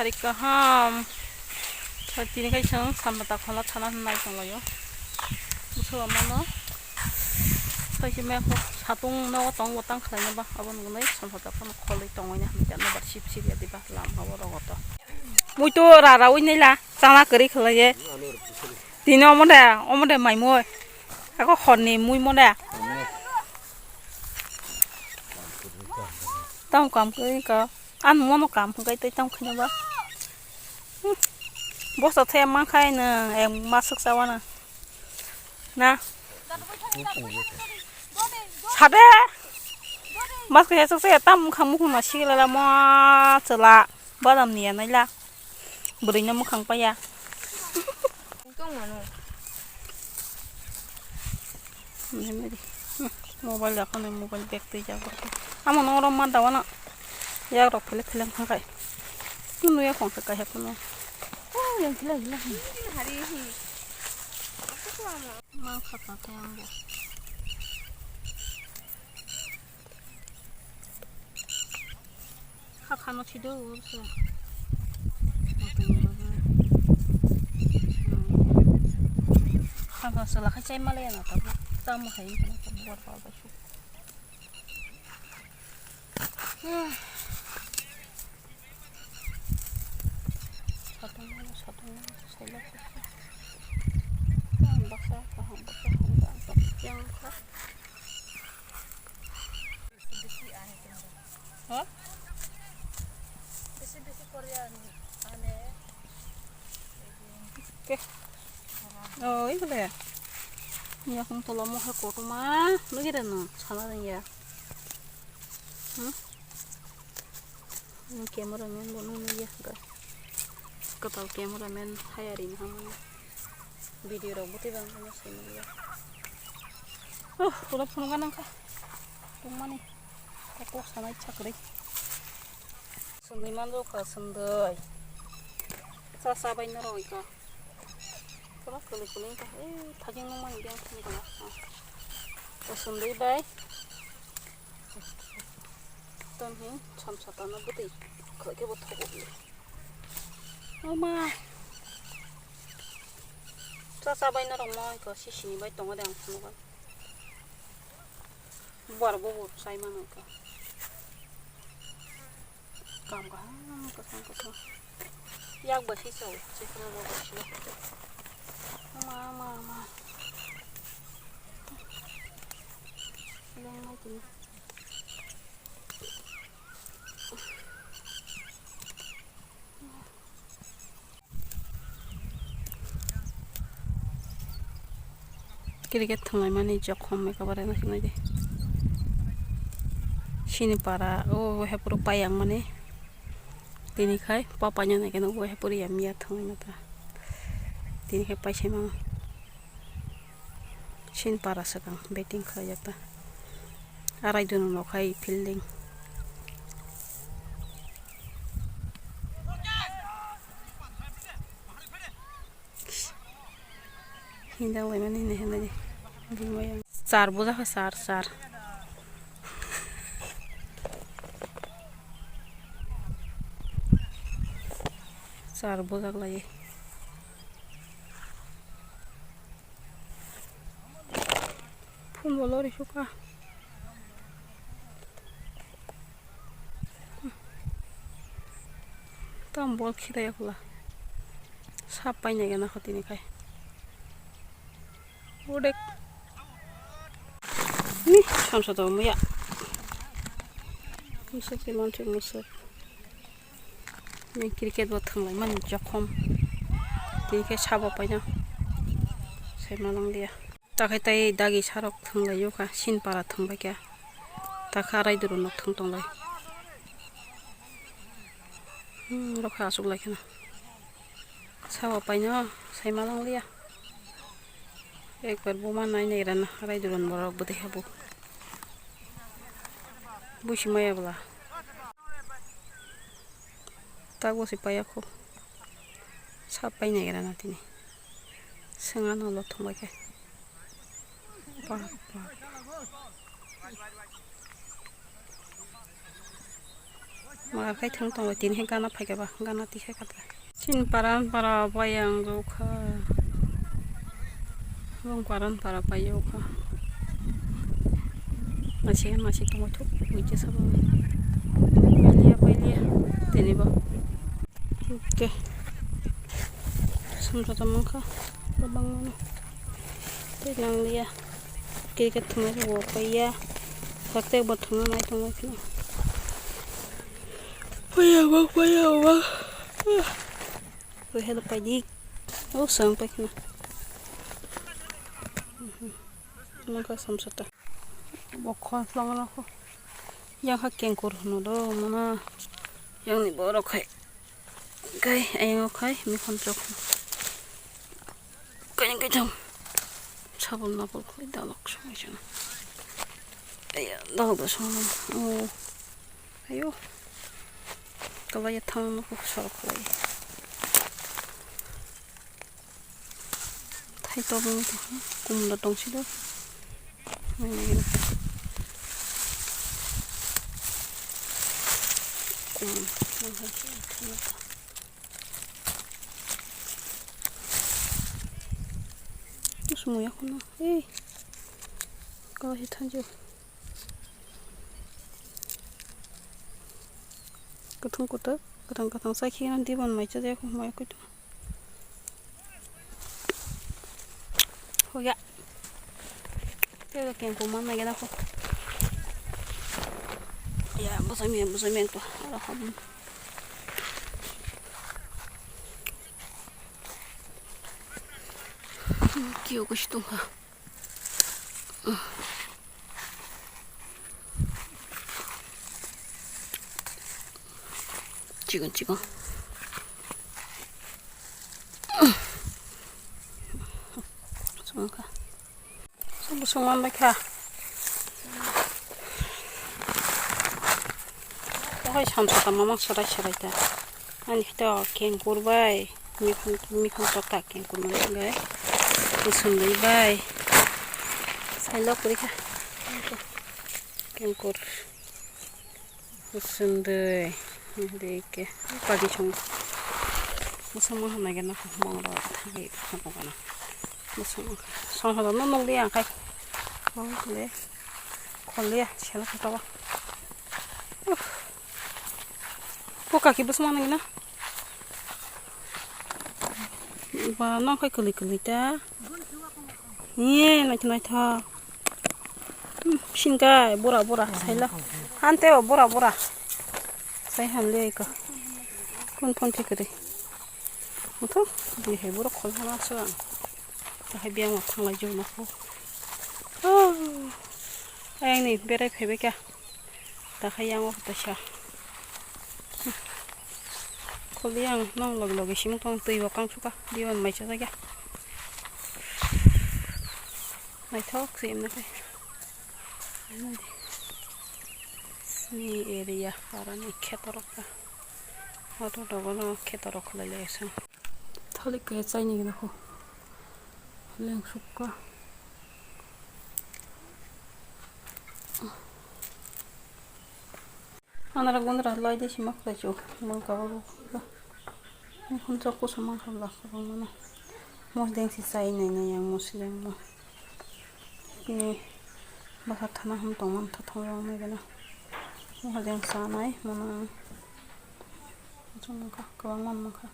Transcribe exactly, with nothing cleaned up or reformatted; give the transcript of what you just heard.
Tei kaham. Tini khai chwng samra ta khola thana nai tonglaio. Bwswk mano. Tei se mekho satung nogo tongo tang khlaina ba abo nwngnai samra ta khono kholwi tongwi na hamya no bar sip sip ya diba lam abo rogo to. Mui to rara ui nila chana kwrwi khlaiye. Tini omo de omo de mai mui. Ako honni mui mo de. Tamo kam kwrwi ka. Ang mono kam hwnkhe tei tamo khaina ba. Hmm. Bosa thaya mankha ino, em, masuk sawana. Na. Sade. Mas kaya suk saya tam khang mukhung na sigla la mo chela. Badam niya naila. Bwrwi no mukhang paya. Memory. Hmm, mobile rok no mobile bag twi jak rok. Amo no oro ma dawa na. Yak rok phele phele wngkha kai. Nunu ya kong kha kai hapno. Oh, yang phele phele. Ma kha kha kha ang bo. Kha kha no chido ursa. Kha kha sala khai chai male na ta. Tam khai na ta bor bor ba chu. Satung mano, satung mano, saila kha. Baksa kaham baksa kaham yang kha. Ha? Bisi bisi Korean ane. Ke. Oh, ibu le. Ya kung tolo mo ha koto ma. Lagi da no. Sana deng ya. Hmm? Ini cameraman bo nung ya ga. Katal cameraman hayari na hamani. Video rok bwtwi bang khe simi ya. Oh, pura phunuk ganang kha. Tungmani. Kok sanai chakri. Sundui manjo kha sundui. Sa sa bai noro ika. Kama kuli kuli ka. Eh, thajing nung mani biang thani kama. Sundui bai. Ton hin cham sa tana bwtwi. Kha ke bo thobo. Oma. Cha cha bai norok mo iko sisini bai tongo de ang phunukgo. Buar bo bo chai mano iko. Kam kaham kwchang kwchang. Yak bai si chao, chikra rok bai si. Ama ama ama. Leng mai tini. Cricket thwnglaimani jokhom ekabare naisinglaidi. Chini para o hephuru paiyang mani. Tini khai pa paina naikhe no o hephuru ya miya thwnglaimata. Tini khai paisai mano. Chin para swkang batting khlaijak ta. Arai dunu nok hai fielding. Hindang lai mani hinwi hinwi. Char bujak kha char char. Char bujak lai. Phone bo lori sukha. Tam bol khita yakla. Sap paina gana khotini khai. Odek. Ni samsa to muya. Musuk si manthi musuk. Ni cricket bo thwnglai mani jokhom. Tini khe sabo paina. Sai malang dia. Takhai tai dagi sarok thwnglai o kha, sin para thwngbai kha. Takha arai duru nok thwng tonglai. Hmm, rokha aswk lai kheno. Sabo paino sai malang liya. Ekbar buma nai nai rana arai duru borok bwtwi habo. Busi maya bwla. Tago se paya kho. Sa pai nai rana tini. Sengano lo thongbai khe. Pak, pak. Ma khai thang tongo, tini hai gana phaikha ba, gana tikha kha ta. Chini paran para bai ang rw kha. Bong paran para bai o kha. Masi masi tongo thuk, buji sabo. Pailia, pailia. Tini bo. Okay. Sumra tamo kha. Bang mano. Tei nang lia. Kiri khe thwngwi rwo paiya. Sakte bo thwngna nai tongwi kheno. Paiya bang, paiya bang. Koi helo paidi. O sang pai kheno. Mangkha samsata. Bo khol thlong rokho. Yang kha kengkur hwno do mona. Yang ni borok khai. Kai ayang khai mikhon chok. Kai kai jam. Sabul mapul khai dalok song jana. Aya dalok da song. O. Ayo. Kalai ya thang no ko sor khalai. Thai to bini to kumda tong silo. Mane kum. Sumuya kono. Hey. Kala hi thanjo. Kutung kutuk, kutung kutung sai kheno dibon mai chajak mai kutung. Hoya. Tei kengkuma nai gana ko. Ya, bosai miyang, bosai miyang to. Aro hom. Kio kuch tungkha. Chikon chikon. Songkha. Sobo songma baikha. Ohai samsa tama mang serai serai ta. Ani hita kengkur bai. Mikhang, mikhang chokta kengkur manwi bai. Kusundwi bai. Sailok kwrwi kha. Kengkur. Kusundwi. Dei khe. Padi song. Bwswk mangha nai gana mong rok thangwi phano gana. Bwswk mangha. Song hada no nukdi ang khai. Oh, le. Khol ya, sela kha tawa. Uh. Ko kaki bwswk mangha nai gana. Ba, nang khai kwlwi kwlwi ta. Ye, naithok naithok. Hmm, singkai, bura bura, saila. Hante o, bura bura. Sai hamle iko. Kun phone phi kwrwi. Muthuk, bini hai bura khol hana so ang. Tahai biyang o thanglai jong nokho. Oh. Ayang ni berai phaibai kha. Takhai yang o kaisa. Kholi yang nong logi logi simung tong twi bo kang suka. Diwan mai cha jaga. Naithok se emne kai. Ni area para ni khetorok ka. Auto dogo no khetorok kholai lai sa. Thalik khe chaini gina kho. Leng sukka. Anara gundra lai de sima khlai chu. Mang ka bo. Ni khun chok ko samang kha la ko mano. Mos deng si chai nai nai yang mos leng mo. Ni basa thana ham tong man tha thong yang nai gana. Mo deng sa nai mano. Chong ka kwbang man man kha.